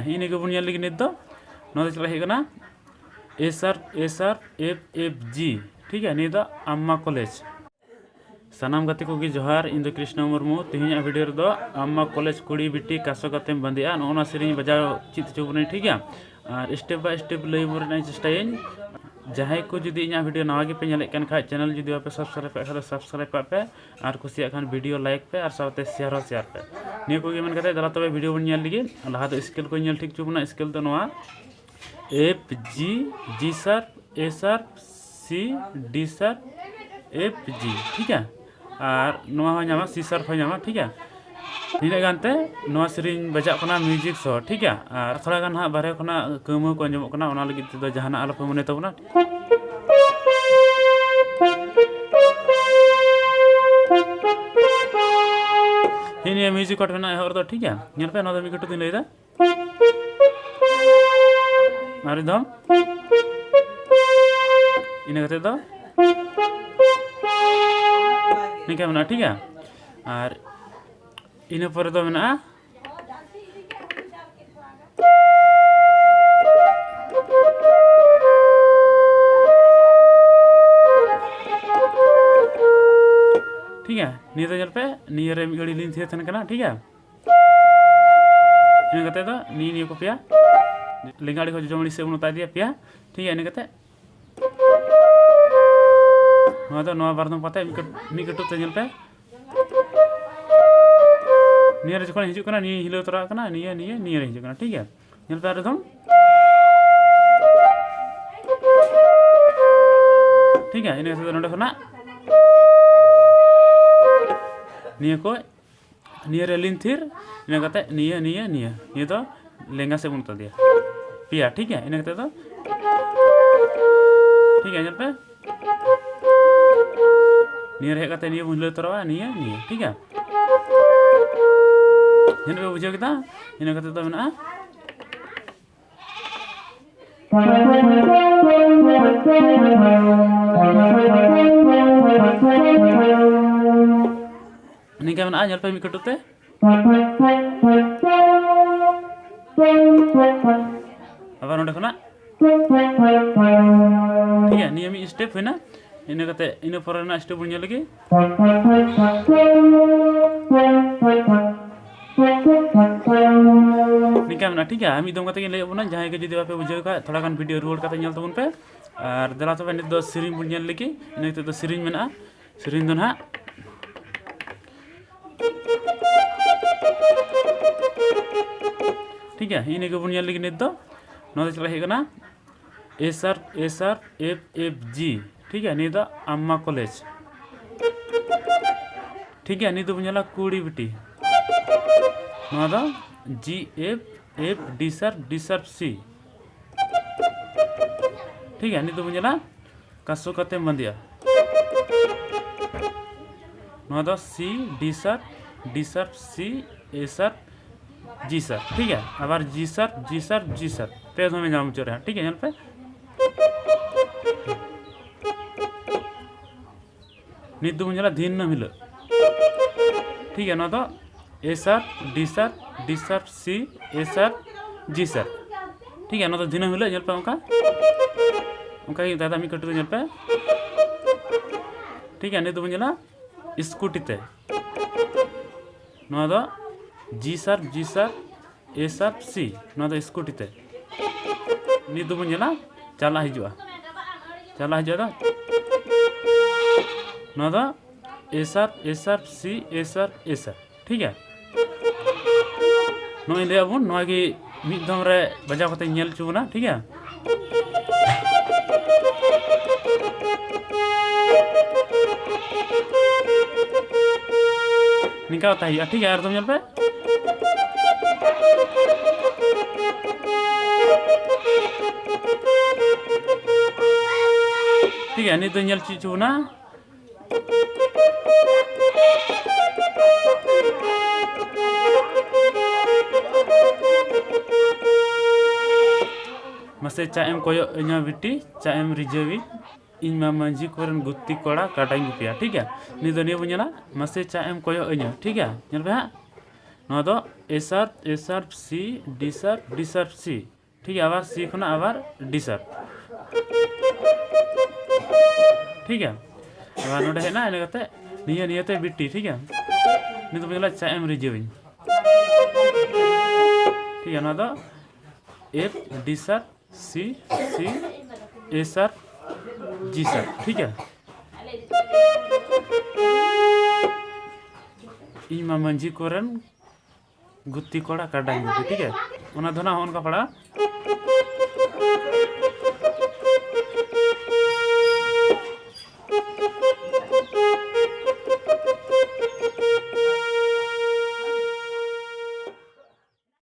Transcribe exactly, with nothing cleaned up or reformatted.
ᱤᱱᱟᱹ ᱜᱮᱵᱚᱱ ᱧᱮᱞ ᱞᱮᱜᱮ ᱱᱤᱛ ᱫᱚ᱾ ᱱᱚᱣᱟ ᱫᱚ ᱪᱮᱫ ᱞᱮᱠᱟ ᱦᱮᱡ ᱠᱟᱱᱟ? A sharp, A sharp, F, F, G᱾ ᱴᱷᱤᱠ ᱜᱮᱭᱟ, ᱱᱤᱭᱟᱹ ᱫᱚ ᱟᱢᱢᱟ ᱠᱚᱞᱮᱡᱽ᱾ ᱥᱟᱱᱟᱢ ᱜᱟᱛᱮ ᱠᱚᱜᱮ ᱡᱚᱦᱟᱨ, ᱤᱧ ᱫᱚ ᱠᱨᱤᱥᱱᱚ ᱢᱩᱨᱢᱩ᱾ ᱛᱮᱦᱮᱧᱟᱜ ᱵᱷᱤᱰᱤᱭᱳ ᱨᱮᱫᱚ ᱟᱢᱢᱟ ᱠᱚᱞᱮᱡᱽ ᱠᱩᱲᱤ ᱵᱤᱴᱤ ᱠᱟᱥᱚ ᱠᱟᱛᱮᱢ ᱵᱟᱸᱫᱮᱜᱼᱟ, ᱱᱚᱜᱼᱚ ᱱᱚᱣᱟ ᱥᱮᱨᱮᱧ ᱵᱟᱡᱟᱣ ᱪᱮᱫ ᱦᱚᱪᱚ ᱵᱚᱱᱟᱹᱧ, ᱴᱷᱤᱠ ᱜᱮᱭᱟ? ᱟᱨ step by step ᱞᱟᱹᱭ ᱟᱵᱚᱱ ᱨᱮᱱᱟᱜ ᱤᱧ ᱪᱮᱥᱴᱟᱭᱟᱹᱧ᱾ ᱡᱟᱦᱟᱸᱭ ᱠᱚ ᱡᱩᱫᱤ ᱤᱧᱟᱹᱜ ᱵᱷᱤᱰᱤᱭᱳ ᱱᱟᱣᱟ ᱜᱮᱯᱮ ᱧᱮᱞᱮᱫ ᱠᱟᱱ ᱠᱷᱟᱡ, ᱪᱮᱱᱮᱞ ᱡᱩᱫᱤ ᱵᱟᱯᱮ ᱥᱟᱵᱥᱠᱨᱟᱭᱤᱵ ᱠᱟᱜ ᱠᱷᱟᱡ ᱫᱚ ᱥᱟᱵᱥᱠᱨᱟᱭᱤᱵ ᱠᱟᱜ ᱯᱮ, ᱟᱨ ᱠᱩᱥᱤᱭᱟᱜ ᱠᱷᱟᱱ ᱵᱷᱤᱰᱤᱭᱳ ᱞᱟᱭᱤᱠ ᱯᱮ, ᱟᱨ ᱥᱟᱶᱛᱮ ᱥᱮᱭᱟᱨ ᱦᱚᱸ ᱥᱮᱭᱟᱨ ᱯᱮ᱾ ᱱᱤᱭᱟᱹ ᱠᱚᱜᱮ ᱢᱮᱱ ᱠᱟᱛᱮ ᱫᱮᱞᱟ ᱛᱚᱵᱮ ᱵᱷᱤᱰᱤᱭᱳ ᱵᱚᱱ ᱧᱮᱞ ᱞᱮᱜᱮ᱾ ᱞᱟᱦᱟ ᱫᱚ ᱥᱠᱮᱞ ᱠᱚᱧ ᱧᱮᱞ ᱴᱷᱤᱠ ᱦᱚᱪᱚ ᱵᱚᱱᱟ, ᱥᱠᱮᱞ ᱫᱚ ᱱᱚᱣᱟ F, G, G sharp, A sharp, C, D sharp, F, G, ᱴᱷᱤᱠ ᱜᱮᱭᱟ? ᱟᱨ ᱱᱚᱣᱟ ᱦᱚᱸ ᱧᱟᱢᱟ, C sharp ᱦᱚᱸ ᱧᱟᱢᱟ, ᱴᱷᱤᱠ ᱜᱮᱭᱟ? ᱱᱤᱱᱟᱹᱜ ᱜᱟᱱ ᱛᱮ ᱱᱚᱣᱟ ᱥᱮᱨᱮᱧ ᱵᱟᱡᱟᱜ ᱠᱟᱱᱟ ᱢᱤᱣᱡᱤᱠ ᱥᱚᱦᱚ, ᱴᱷᱤᱠ ᱜᱮᱭᱟ? ᱟᱨ ᱛᱷᱚᱲᱟ ᱜᱟᱱ ᱦᱟᱸᱜ ᱵᱟᱦᱨᱮ ᱠᱷᱚᱱᱟᱜ ᱠᱟᱹᱣᱢᱟᱹᱣ ᱠᱚ ᱟᱸᱡᱚᱢᱚᱜ ᱠᱟᱱᱟ, ᱚᱱᱟ ᱞᱟᱹᱜᱤᱫ ᱛᱮᱫᱚ ᱡᱟᱦᱟᱱᱟᱜ ᱟᱞᱚᱯᱮ ᱢᱚᱱᱮ ᱛᱟᱵᱚᱱᱟ᱾ ᱦᱮᱸ, ᱱᱤᱭᱟᱹ ᱢᱤᱣᱡᱤᱠ ᱠᱚᱨᱰ ᱢᱮᱱᱟᱜᱼᱟ ᱮᱦᱚᱵ ᱨᱮᱫᱚ, ᱴᱷᱤᱠ ᱜᱮᱭᱟ? ᱧᱮᱞ ᱯᱮ, ᱱᱚᱣᱟ ᱫᱚ ᱢᱤᱫ ᱠᱟᱹᱴᱩᱵ ᱛᱤᱧ ᱞᱟᱹᱭᱫᱟ᱾ ᱟᱨ ᱢᱤᱫ ᱫᱷᱟᱣ᱾ ᱤᱱᱟᱹ ᱠᱟᱛᱮ ᱫᱚ ᱱᱤᱝᱠᱟ ᱢᱮᱱᱟᱜᱼᱟ, ᱴᱷᱤᱠ ᱜᱮᱭᱟ? ᱟᱨ ᱤᱱᱟᱹ ᱯᱚᱨᱮ ᱫᱚ ᱢᱮᱱᱟᱜᱼᱟ, ᱴᱷᱤᱠ ᱜᱮᱭᱟ? ᱱᱤᱭᱟᱹ ᱫᱚ ᱧᱮᱞ ᱯᱮ, ᱱᱤᱭᱟᱹ ᱨᱮ ᱢᱤᱫ ᱜᱷᱟᱹᱲᱤ ᱞᱤᱧ ᱛᱷᱤᱨ ᱛᱟᱦᱮᱱ ᱠᱟᱱᱟ, ᱴᱷᱤᱠ ᱜᱮᱭᱟ? ᱤᱱᱟᱹ ᱠᱟᱛᱮ ᱫᱚ ᱱᱤᱭᱟᱹ, ᱱᱤᱭᱟᱹ ᱠᱚ ᱯᱮᱭᱟ, ᱞᱮᱸᱜᱟ ᱟᱲᱮ ᱠᱷᱚᱱ ᱡᱚᱡᱚᱢ ᱟᱲᱮ ᱥᱮᱫ ᱵᱚᱱ ᱚᱛᱟ ᱤᱫᱤᱭᱟ, ᱯᱮᱭᱟ, ᱴᱷᱤᱠ ᱜᱮᱭᱟ? ᱤᱱᱟᱹ ᱠᱟᱛᱮ ᱱᱚᱣᱟ ᱫᱚ ᱱᱚᱣᱟ ᱵᱟᱨ ᱫᱚᱢ ᱠᱟᱛᱮ ᱢᱤᱫ ᱠᱟᱹᱴ-, ᱢᱤᱫ ᱠᱟᱹᱴᱩᱵ ᱛᱮ ᱧᱮᱞ ᱯᱮ᱾ ᱱᱤᱭᱟᱹ ᱨᱮ ᱡᱚᱠᱷᱚᱱ ᱦᱤᱡᱩᱜ ᱠᱟᱱᱟ, ᱱᱤᱭᱟᱹ ᱦᱤᱞᱟᱹᱣ ᱛᱚᱨᱟᱜ ᱠᱟᱱᱟ, ᱱᱤᱭᱟᱹ, ᱱᱤᱭᱟᱹ, ᱱᱤᱭᱟᱹ ᱨᱮ ᱦᱤᱡᱩᱜ ᱠᱟᱱᱟ, ᱴᱷᱤᱠ ᱜᱮᱭᱟ? ᱧᱮᱞ ᱯᱮ ᱟᱨ ᱮᱠᱫᱚᱢ, ᱴᱷᱤᱠ ᱜᱮᱭᱟ? ᱤᱱᱟᱹ ᱠᱟᱛᱮ ᱫᱚ ᱱᱚᱰᱮ ᱠᱷᱚᱱᱟᱜ ᱱᱤᱭᱟᱹ ᱠᱚ, ᱱᱤᱭᱟᱹ ᱨᱮ ᱞᱤᱱ ᱛᱷᱤᱨ, ᱤᱱᱟᱹ ᱠᱟᱛᱮ ᱱᱤᱭᱟᱹ, ᱱᱤᱭᱟᱹ, ᱱᱤᱭᱟᱹ, ᱱᱤᱭᱟᱹ ᱫᱚ ᱞᱮᱸᱜᱟ ᱥᱮᱫ ᱵᱚᱱ ᱩᱛᱟᱹᱨ ᱫᱮᱭᱟ᱾ ᱯᱮᱭᱟ, ᱴᱷᱤᱠ ᱜᱮᱭᱟ? ᱤᱱᱟᱹ ᱠᱟᱛᱮ ᱫᱚ, ᱴᱷᱤᱠ ᱜᱮᱭᱟ, ᱧᱮᱞ ᱯᱮ᱾ ᱱᱤᱭᱟᱹ ᱨᱮ ᱦᱮᱡ ᱠᱟᱛᱮ ᱱᱤᱭᱟᱹ ᱵᱚᱱ ᱦᱤᱞᱟᱹᱣ ᱛᱚᱨᱟᱣᱟ, ᱱᱤᱭᱟᱹ, ᱱᱤᱭᱟᱹ, ᱴᱷᱤᱠ ᱜᱮᱭᱟ? ᱧᱮᱞ ᱯᱮ, ᱵᱩᱡᱷᱟᱹᱣ ᱠᱮᱫᱟ? ᱤᱱᱟᱹ ᱠᱟᱛᱮ ᱫᱚ ᱢᱮᱱᱟᱜᱼᱟ᱾ ᱱᱤᱝᱠᱟ ᱢᱮᱱᱟᱜᱼᱟ, ᱧᱮᱞ ᱯᱮ ᱢᱤᱫ ᱠᱟᱹᱴᱩᱵ ᱛᱮ᱾ ᱟᱵᱟᱨ ᱱᱚᱸᱰᱮ ᱠᱷᱚᱱᱟᱜ, ᱴᱷᱤᱠ ᱜᱮᱭᱟ, ᱱᱤᱭᱟᱹ ᱢᱤᱫ step ᱦᱩᱭᱱᱟ᱾ ᱤᱱᱟᱹ ᱠᱟᱛᱮ ᱤᱱᱟᱹ ᱯᱚᱨᱮ ᱨᱮᱱᱟᱜ step ᱵᱚᱱ ᱧᱮᱞ ᱞᱮᱜᱮ᱾ ᱱᱤᱝᱠᱟ ᱢᱮᱱᱟᱜᱼᱟ, ᱴᱷᱤᱠ ᱜᱮᱭᱟ᱾ ᱢᱤᱫ ᱫᱚᱢ ᱠᱟᱛᱮ ᱜᱤᱧ ᱞᱟᱹᱭ ᱟᱵᱚᱱᱟ, ᱡᱟᱦᱟᱸᱭ ᱜᱮ ᱡᱩᱫᱤ ᱵᱟᱯᱮ ᱵᱩᱡᱷᱟᱹᱣ ᱠᱷᱟᱡ ᱛᱷᱚᱲᱟ ᱜᱟᱱ video ᱨᱩᱣᱟᱹᱲ ᱠᱟᱛᱮ ᱧᱮᱞ ᱛᱟᱵᱚᱱ ᱯᱮ᱾ ᱟᱨ ᱫᱮᱞᱟ ᱛᱚᱵᱮ ᱱᱤᱛ ᱫᱚ ᱥᱮᱨᱮᱧ ᱵᱚᱱ ᱧᱮᱞ ᱞᱮᱜᱮ᱾ ᱤᱱᱟᱹ ᱱᱤᱛᱚᱜ ᱫᱚ ᱥᱮᱨᱮᱧ ᱢᱮᱱᱟᱜᱼᱟ, ᱥᱮᱨᱮᱧ ᱫᱚ ᱱᱟᱦᱟᱜ, ᱴᱷᱤᱠ ᱜᱮᱭᱟ, ᱤᱱᱟᱹ ᱜᱮᱵᱚᱱ ᱧᱮᱞ ᱞᱮᱜᱮ ᱱᱤᱛ ᱫᱚ᱾ ᱱᱚᱣᱟ ᱫᱚ ᱪᱮᱫ ᱞᱮᱠᱟ ᱦᱩᱭᱩᱜ ᱠᱟᱱᱟ? A sharp, A sharp, F, F, G, ᱴᱷᱤᱠ ᱜᱮᱭᱟ, ᱱᱤᱭᱟᱹ ᱫᱚ ᱟᱢᱢᱟ ᱠᱚᱞᱮᱡᱽ, ᱴᱷᱤᱠ ᱜᱮᱭᱟ᱾ ᱱᱤᱛ ᱫᱚᱵᱚᱱ ᱧᱮᱞᱟ ᱠᱩᱲᱤ ᱵᱤᱴᱤ, ᱱᱚᱣᱟ ᱫᱚ G, F, F, D sharp, D sharp, C, ᱴᱷᱤᱠ ᱜᱮᱭᱟ᱾ ᱱᱤᱛ ᱫᱚᱵᱚᱱ ᱧᱮᱞᱟ ᱠᱟᱥᱩ ᱠᱟᱛᱮᱢ ᱵᱟᱸᱫᱮᱭᱟ, ᱱᱚᱣᱟ ᱫᱚ C, D sharp, D sharp, C, A sharp, G sharp, ᱴᱷᱤᱠ ᱜᱮᱭᱟ᱾ ᱟᱵᱟᱨ G sharp, G sharp, G sharp, ᱯᱮ ᱫᱷᱚᱢᱮ ᱧᱟᱢ ᱦᱚᱪᱚ ᱨᱮ ᱦᱟᱸᱜ, ᱴᱷᱤᱠ ᱜᱮᱭᱟ᱾ ᱧᱮᱞ ᱯᱮ, ᱱᱤᱛ ᱫᱚᱵᱚᱱ ᱧᱮᱞᱟ ᱫᱤᱱᱟᱹᱢ ᱦᱤᱞᱳᱜ, ᱴᱷᱤᱠ ᱜᱮᱭᱟ᱾ ᱱᱚᱣᱟ ᱫᱚ A sharp, D sharp, D sharp, C, A sharp, G sharp, ᱴᱷᱤᱠ ᱜᱮᱭᱟ᱾ ᱱᱚᱣᱟ ᱫᱚ ᱫᱤᱱᱟᱹᱢ ᱦᱤᱞᱳᱜ ᱧᱮᱞ ᱯᱮ, ᱚᱱᱠᱟ, ᱚᱱᱠᱟ ᱜᱮ ᱫᱟᱫᱟ ᱢᱤᱫ ᱠᱟᱹᱴᱩᱵ ᱫᱚ ᱧᱮᱞ ᱯᱮ, ᱴᱷᱤᱠ ᱜᱮᱭᱟ᱾ ᱱᱤᱛ ᱫᱚᱵᱚᱱ ᱧᱮᱞᱟ ᱥᱠᱩᱴᱤ ᱛᱮ, ᱱᱚᱣᱟ ᱫᱚ G sharp, G sharp, A sharp, C, ᱱᱚᱣᱟ ᱫᱚ ᱥᱠᱩᱴᱤ ᱛᱮ᱾ ᱱᱤᱛ ᱫᱚᱵᱚᱱ ᱧᱮᱞᱟ ᱪᱟᱞᱟᱜ ᱦᱤᱡᱩᱜᱼᱟ, ᱪᱟᱞᱟᱜ ᱦᱤᱡᱩᱜᱼᱟ ᱫᱚ, ᱱᱚᱣᱟ ᱫᱚ A sharp, A sharp, C, A sharp, A sharp, ᱴᱷᱤᱠ ᱜᱮᱭᱟ᱾ ᱱᱚᱜᱼᱚᱭ ᱞᱟᱹᱭ ᱟᱵᱚᱱ, ᱱᱚᱣᱟ ᱜᱮ ᱢᱤᱫ ᱫᱚᱢ ᱨᱮ ᱵᱟᱡᱟᱣ ᱠᱟᱛᱮ ᱧᱮᱞ ᱦᱚᱪᱚ ᱵᱚᱱᱟ, ᱴᱷᱤᱠ ᱜᱮᱭᱟ᱾ ᱱᱤᱝᱠᱟ ᱠᱟᱛᱮ ᱦᱩᱭᱩᱜᱼᱟ, ᱴᱷᱤᱠ ᱜᱮᱭᱟ᱾ ᱟᱨ ᱫᱚᱢ ᱧᱮᱞ ᱯᱮ, ᱴᱷᱤᱠ ᱜᱮᱭᱟ᱾ ᱱᱤᱛ ᱫᱚ ᱧᱮᱞ ᱪᱮᱫ ᱦᱚᱪᱚ ᱵᱚᱱᱟ᱾ ᱢᱟᱥᱮ ᱪᱟ ᱮᱢ ᱠᱚᱭᱚᱜ ᱟᱹᱧᱟ ᱵᱤᱴᱤ, ᱪᱟ ᱮᱢ ᱨᱤᱡᱷᱟᱹᱣᱤᱧ, ᱤᱧ ᱢᱟ ᱢᱟᱹᱡᱷᱤ ᱠᱚᱨᱮᱱ ᱜᱩᱛᱤ ᱠᱚᱲᱟ ᱠᱟᱰᱟᱧ ᱜᱩᱯᱤᱭᱟ, ᱴᱷᱤᱠ ᱜᱮᱭᱟ᱾ ᱱᱤᱛ ᱫᱚ ᱱᱤᱭᱟᱹ ᱵᱚᱱ ᱧᱮᱞᱟ, ᱢᱟᱥᱮ ᱪᱟ ᱮᱢ ᱠᱚᱭᱚᱜ ᱟᱹᱧᱟ, ᱴᱷᱤᱠ ᱜᱮᱭᱟ᱾ ᱧᱮᱞ ᱯᱮ ᱦᱟᱸᱜ, ᱱᱚᱣᱟ ᱫᱚ A sharp, A sharp, C, D sharp, D sharp, C᱾ ᱴᱷᱤᱠ ᱜᱮᱭᱟ, ᱟᱵᱟᱨ C ᱠᱷᱚᱱᱟᱜ ᱟᱵᱟᱨ D sharp᱾ ᱴᱷᱤᱠ ᱜᱮᱭᱟ, ᱟᱵᱟᱨ ᱱᱚᱰᱮ ᱦᱮᱡ ᱮᱱᱟ, ᱤᱱᱟᱹ ᱠᱟᱛᱮ ᱱᱤᱭᱟᱹ ᱱᱤᱭᱟᱹᱛᱮ ᱵᱤᱴ ᱴᱤ᱾ ᱴᱷᱤᱠ ᱜᱮᱭᱟ, ᱱᱤᱛᱚᱜ ᱵᱚᱱ ᱧᱮᱞᱟ ᱪᱟᱜ ᱮᱢ ᱨᱤᱡᱟᱹᱣᱤᱧ᱾ ᱴᱷᱤᱠ ᱜᱮᱭᱟ, ᱱᱚᱣᱟ ᱫᱚ F, D sharp, C, C, A sharp, G sharp᱾ ᱴᱷᱤᱠ ᱜᱮᱭᱟ, ᱤᱧ ᱢᱟ ᱢᱟᱹᱡᱷᱤ ᱠᱚᱨᱮᱱ ᱜᱩᱛᱤ ᱠᱚᱲᱟ ᱠᱟᱰᱟᱧ ᱜᱩᱯᱤ᱾ ᱴᱷᱤᱠ ᱜᱮᱭᱟ, ᱚᱱᱟ ᱫᱚ ᱱᱟᱜ ᱦᱚᱸᱜᱼᱚ ᱱᱚᱝᱠᱟ ᱯᱟᱲᱟᱜᱼᱟ᱾